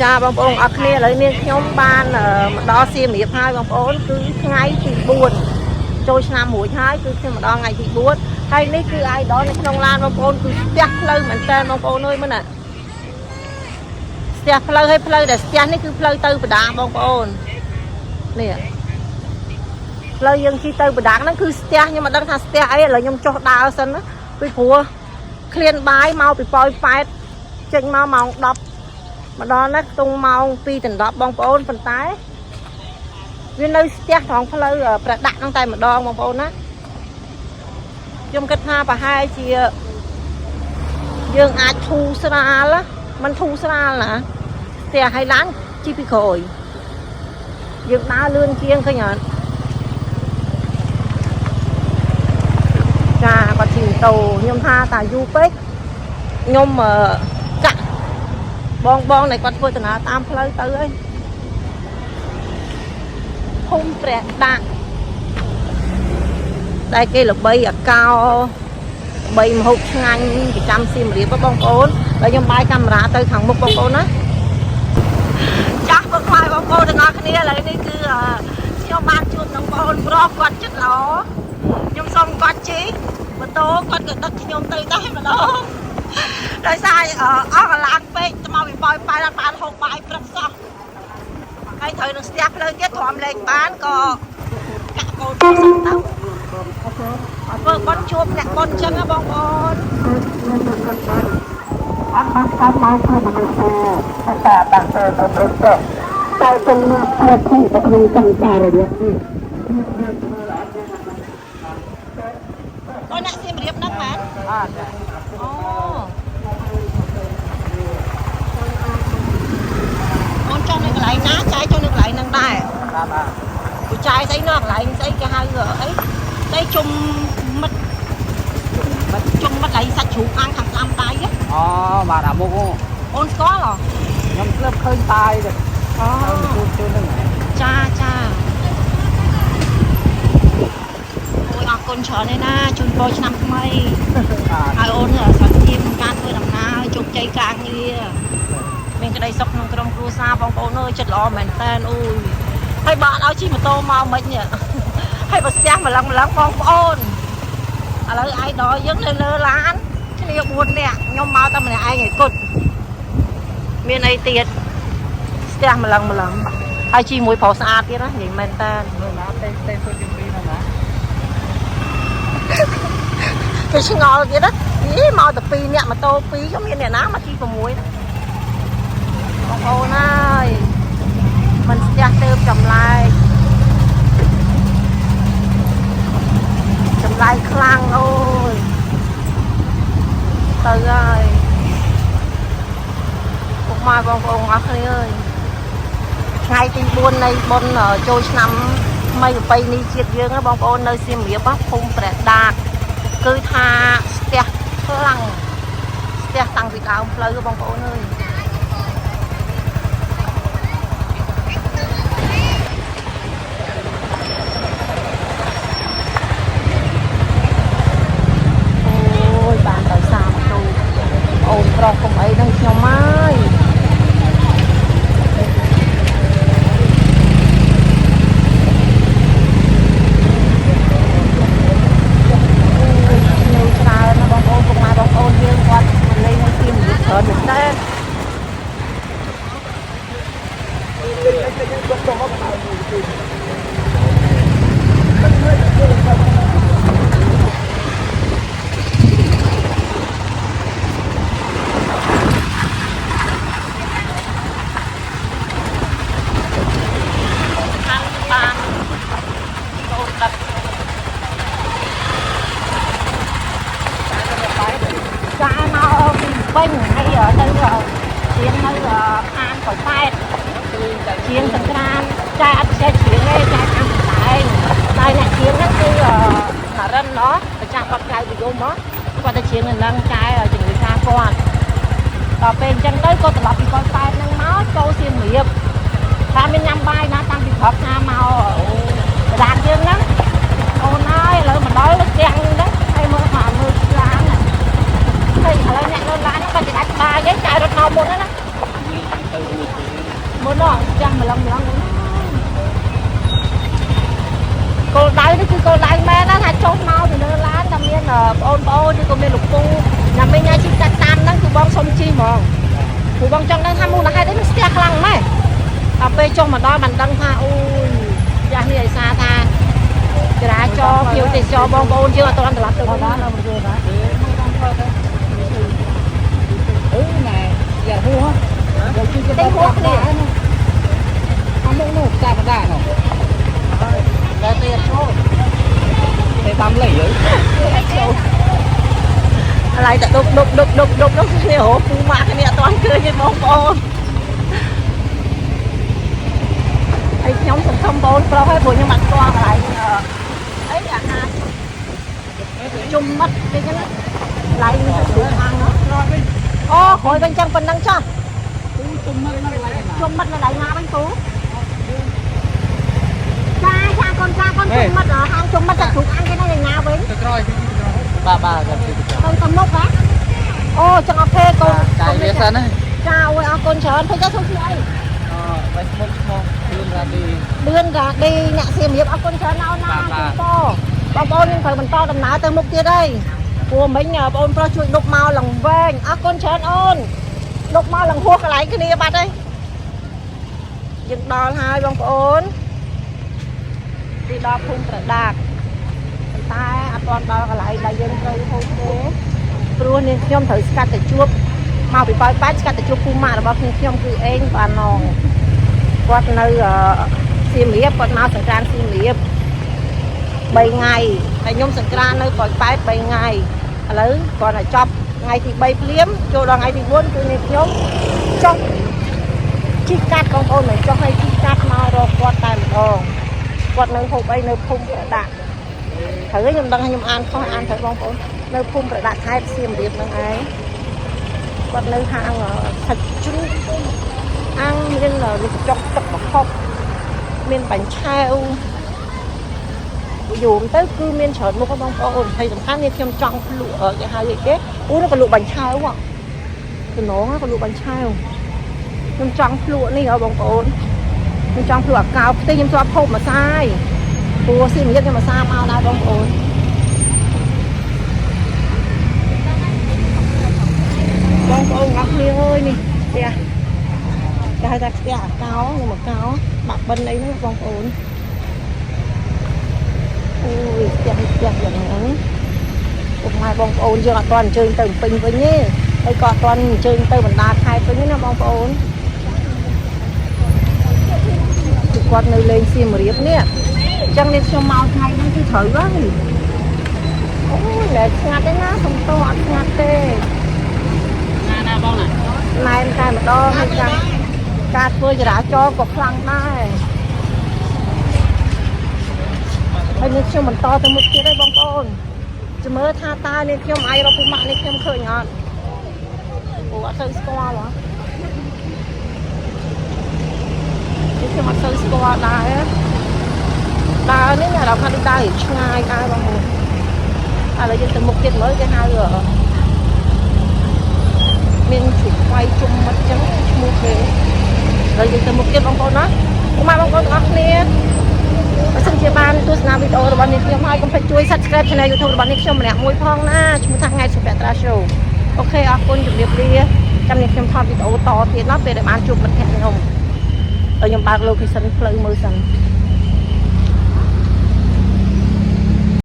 ចាបងប្អូនអរគ្នាឥឡូវនាងខ្ញុំបានមកដល់សៀមរាបហើយបងប្អូនគឺថ្ងៃទី4ចូលឆ្នាំរួចហើយគឺខ្ញុំមកដល់ថ្ងៃទី4ហើយនេះគឺ idol នៅក្នុងឡានបងប្អូនគឺស្ទះផ្លូវមែនតើបងប្អូនអើយមើលណាស្ទះផ្លូវហើយផ្លូវដែលស្ទះនេះគឺផ្លូវទៅបដាបងប្អូននេះផ្លូវយើងជិះទៅបដាហ្នឹងគឺស្ទះខ្ញុំមិនដឹងថាស្ទះអីឥឡូវខ្ញុំចុះដើរសិនណាពីព្រោះឃ្លានបាយមកពីប៉ោយប៉ែតចេញមកម៉ោង10មកដល់ណាខ្ទង់ម៉ោង2ដណ្ដប់បងប្អូនប៉ុន្តែវានៅស្ទះត្រង់ផ្លូវប្រដាក់ហ្នឹងតែម្ដងបងប្អូនណាខ្ញុំគិតថាប្រហែលជាយើងអាចធូរស្រាលណាมันធូរស្រាលណាស្ទះឲ្យឡានជិះពីក្រោយយើងដើរលឿនជាងឃើញអត់ចាគាត់ជិះម៉ូតូខ្ញុំថាតាយូរពេកខ្ញុំកាក់ បងបងដែលគាត់ធ្វើដំណើរតាមផ្លូវទៅអីភូមិព្រះដាក់ដែលគេល្បីអាកោល្បីមហូបឆ្ងាញ់ប្រចាំសៀមរាបហ៎បងប្អូនហើយខ្ញុំបាយកាមេរ៉ាទៅខាងមុខបងប្អូនណាចាស់ពុកម៉ែបងប្អូនទាំងអស់គ្នាឥឡូវនេះគឺខ្ញុំបានជួបនឹងបងប្អូនប្រុសគាត់ចិត្តល្អខ្ញុំសូមគាត់ជិះម៉ូតូគាត់ក៏ដឹកខ្ញុំទៅតែម្ដង ដោយសារអស់កន្លងពេកទៅមកពីប៉ោយប៉ែតអត់បានហូបបាយព្រឹកសោះហើយត្រូវនឹងស្ទះផ្លូវទៀតទ្រាំលេងបានក៏កាក់កូនទៅសិនទៅធ្វើបន់ជួបអ្នកបន់ចឹងណាបងប្អូន អត់បានតាមមកគឺមនុស្សទេតែបានទៅទៅទៅតែទំនាក់ប្រតិនៅក្នុងសង្សាររយៈនេះ អូនអ្នកសៀមរាបហ្នឹងមែន បាទ អូអូនចង់នៅកន្លែងណាចាយចង់នៅកន្លែងហ្នឹងដែរ បាទបាទ ពូចាយស្អីនោះកន្លែងស្អីគេហៅអីស្អីជុំមិត្ត មិត្ត ជុំមិត្តកន្លែងសាច់ជ្រូកអាំងខាងស្ដាំដៃហ៎ អូបាទអាមុខ អូនស្គាល់ហ៎ ខ្ញុំធ្លាប់ឃើញតាយទៅ អូ ទៅជូនហ្នឹង ចាចាអូយអរគុណច្រើនណាស់ណាជូនពរឆ្នាំថ្មី បាទ ឲ្យអូនសុខភាពក្នុងការធ្វើដំណើរជោគជ័យការងារមានក្តីសុខក្នុងក្រុមគ្រួសារបងប្អូនអើយចិត្តល្អមែនតើអូយហើយបើអត់ឲ្យជិះម៉ូតូមកមិននេះហើយបើស្ទះម្លឹងម្លឹងបងប្អូនឥឡូវអាយដល់យើងនៅលើឡានគ្នា4នាក់ខ្ញុំមកតែម្នាក់ឯងឯគត់មានអីទៀតស្ទះម្លឹងម្លឹងហើយជិះមួយប្រុសស្អាតទៀតណានិយាយមែនតើ មើលណាទេទេសុទ្ធជាងពីរហ្នឹងណា គេឆ្ងល់ទៀតណាយីមកតែ2នាក់ម៉ូតូ2ខ្ញុំមានអ្នកណាមកជិះ6ណាបងប្អូនអើយមិនស្ទះទៅចម្លែកចម្លែកខ្លាំងអូយទៅហើយពុកម៉ែបងប្អូនអរគ្នាអើយថ្ងៃទី4នៃបុណ្យចូលឆ្នាំថ្មីប្រពៃណីជាតិយើងណាបងប្អូននៅសៀមរាបភូមិព្រះដាក គឺថាស្ទះខ្លាំងស្ទះតាំងពីដើមផ្លូវបងប្អូនអើយអូយបានដោយសារម៉ូតូអូនប្រុសកុំអីនឹងខ្ញុំហើយនៅច្រើនណាស់បងប្អូនពុកម៉ែបងប្អូនយើងគាត់មកលេងនៅទីមច្រើនមែនតើខាងបានកូនដឹក ចាមកពីពេញហើយទៅជាងនៅខាងកប៉ែតជាងសង្ក្រានចាអត់ចេះជាងទេចាតាមកន្លែងតែអ្នកជាងហ្នឹងគឺនរិនណោះប្រចាំបាត់ក្រៅពីយំហ៎គាត់ទៅជាងនៅនឹងចែជំនួយការគាត់ដល់ពេលអញ្ចឹងទៅគាត់ត្រឡប់ពីកប៉ែតហ្នឹងមកចូលសៀមរាបថាមានញ៉ាំបាយណាតាំងពីព្រឹកថាមកបដានយើងហ្នឹងអូនហើយឥឡូវមកដល់ផ្ទាំងហ្នឹងហើយមើលមកមើលឡានណា ហើយឥឡូវអ្នកនៅឡានហ្នឹងគាត់จะដាច់បាយឯងចាយរត់មកមុនហ្នឹងណា ទៅមួយ មានលោកពូណាមីញ៉ាជិះកាត់តាមហ្នឹងគឺបងសុំជិះហ្មងព្រោះបងចង់ដឹងថាមូលហេតុអីมันស្ទះខ្លាំងម៉េះដល់ពេលចុះមកដល់បានដឹងថាអូយយ៉ាស់នេះឯសារថាចរាចរណ៍ភ្ញៀវទេសចរបងប្អូនយើងអត់ទាន់ត្រឡប់ទៅវិញ ណាណាមកជួយណាមកតាមផ្លូវទៅអឺណែយ៉ាហួសយកជិះទៅហួសគ្នាអាមុខនោះផ្សារបដានោះតែទេចូលតែតាមលេយើ ចូលឥឡូវតែដប់ដប់ដប់ដប់ដប់នោះគ្នារកពូម៉ាក់គ្នាអត់ទាន់ឃើញទេបងប្អូនហើយខ្ញុំសង្ឃឹមបងប្រុសហើយព្រោះខ្ញុំអត់ស្គាល់កន្លែងអីអាហារជុំមិត្តអីចឹងកន្លែងនេះស្រួលខាងនោះអូក្រោយវិញចឹងប៉ុណ្ណឹងចោះ ជុំមិត្តនៅកន្លែងណា ជុំមិត្តនៅកន្លែងណាវិញពូចាចាកូនចាកូនជុំមិត្តហាងជុំមិត្តតែជ្រូកអាំងគេនៅឯណាវិញ ទៅក្រោយបាទបាទទៅ ទៅទៅមុខហ៎អូចឹង OK កូន ចាយវាសិនណា ចាអូយអរគុណច្រើនឃើញទៅធ្វើឈ្មោះអី អឺបាច់មុខឈ្មោះលឿនរ៉ាឌី លឿនរ៉ាឌីអ្នកសៀមរាបអរគុណច្រើនណាស់អូនណាបងប្អូនយើងត្រូវបន្តដំណើរទៅមុខទៀតហើយព្រោះមិញបងប្រុសជួយដប់មកឡើងវែងអរគុណច្រើនអូនដប់មកឡើងហួសកន្លែងគ្នាបាត់ហើយយើងដល់ហើយបងប្អូនទីដល់ភូមិប្រដាកប៉ុន្តែអត់ទាន់ដល់កន្លែងដែលយើងត្រូវហូបទេព្រោះនាងខ្ញុំត្រូវស្កាត់ទៅជួបមកពីប៉ោយប៉ែតស្កាត់ទៅជួបពូម៉ាក់របស់ខ្ញុំខ្ញុំគឺអេងបាននងគាត់នៅសៀមរាបគាត់មកសង្ក្រានសៀមរាប3ថ្ងៃហើយខ្ញុំសង្ក្រាននៅប៉ោយប៉ែត3ថ្ងៃឥឡូវគាត់តែចប់ថ្ងៃទី3ភ្លាមចូលដល់ថ្ងៃទី4គឺនាងខ្ញុំចុះជិះកាត់បងប្អូនមិនចុះឲ្យជិះកាត់មករកគាត់តែម្ដងគាត់នៅហូបអីនៅភូមិប្រដាក់ត្រូវខ្ញុំដឹងខ្ញុំអានខុសអានត្រូវបងប្អូននៅភូមិប្រដាក់ខេត្តសៀមរាបហ្នឹងឯងគាត់នៅហាងសាច់ជ្រូកអាំងមានរូបចុកទឹកប្រហុកមានបាញ់ឆែវយូរទៅគឺមានច្រើនមុខបងប្អូនហើយសំខាន់នេះខ្ញុំចង់លក់គេហៅអីគេអូនោះក៏លក់បាញ់ឆែវតំណងក៏លក់បាញ់ឆែវខ្ញុំចង់ភ្លក់នេះហ៎បងប្អូនខ្ញុំចង់ភ្លក់អាកោផ្ទះខ្ញុំធ្លាប់ហូបម្សាយព្រោះស៊ីមៀតខ្ញុំម្សាមកដែរបងប្អូនបងប្អូនអរគ្នាអើយនេះផ្ទះគេហៅថាផ្ទះអាកោខ្ញុំអាកោបាក់បិណ្ឌអីហ្នឹងបងប្អូនអូយផ្ទះនេះផ្ទះយ៉ាងហ្នឹងពុកម៉ែបងប្អូនយើងអត់ទាន់អញ្ជើញទៅពេញវិញទេហើយក៏អត់ទាន់អញ្ជើញទៅបណ្ដាខេត្តវិញទេណាបងប្អូនគឺគាត់នៅលេងសៀមរាបនេះអញ្ចឹងនេះខ្ញុំមកថ្ងៃហ្នឹងគឺត្រូវហើយអូយលែងស្ងាត់ទេណាសំទោសអត់ស្ងាត់ទេ ណាណាបងណា ណែនតែម្ដងហើយចាំការធ្វើចរាចរណ៍ក៏ខ្លាំងដែរហើយនេះខ្ញុំបន្តទៅមុខទៀតហើយបងប្អូនចាំមើលថាតើនេះខ្ញុំអាចរកពុម៉ាក់នេះខ្ញុំឃើញអត់អូអត់សូវស្គាល់ហ៎នេះខ្ញុំអត់សូវស្គាល់ដែរដើរនេះមានអារម្មណ៍ថាដូចដើររៀងឆ្ងាយដែរបងប្អូនឥឡូវយើងទៅមុខទៀតមើលគេហៅមានជ្រូកខ្វៃជុំមិត្តចឹងឈ្មោះគេហើយយើងទៅមុខទៀតបងប្អូនណាពុកម៉ែបងប្អូនទាំងអស់គ្នាបើសិនជាបានទស្សនាវីដេអូរបស់នេះខ្ញុំហើយកុំភ្លេចជួយ Subscribe Channel YouTube របស់នេះខ្ញុំម្នាក់មួយផងណាឈ្មោះថាថ្ងៃសុភត្រា Show OK អរគុណជម្រាបលាចាំនេះខ្ញុំថតវីដេអូតទៀតណាពេលដែលបានជួបមិត្តភក្តិខ្ញុំហើយខ្ញុំបើក location ផ្លូវមើលសិន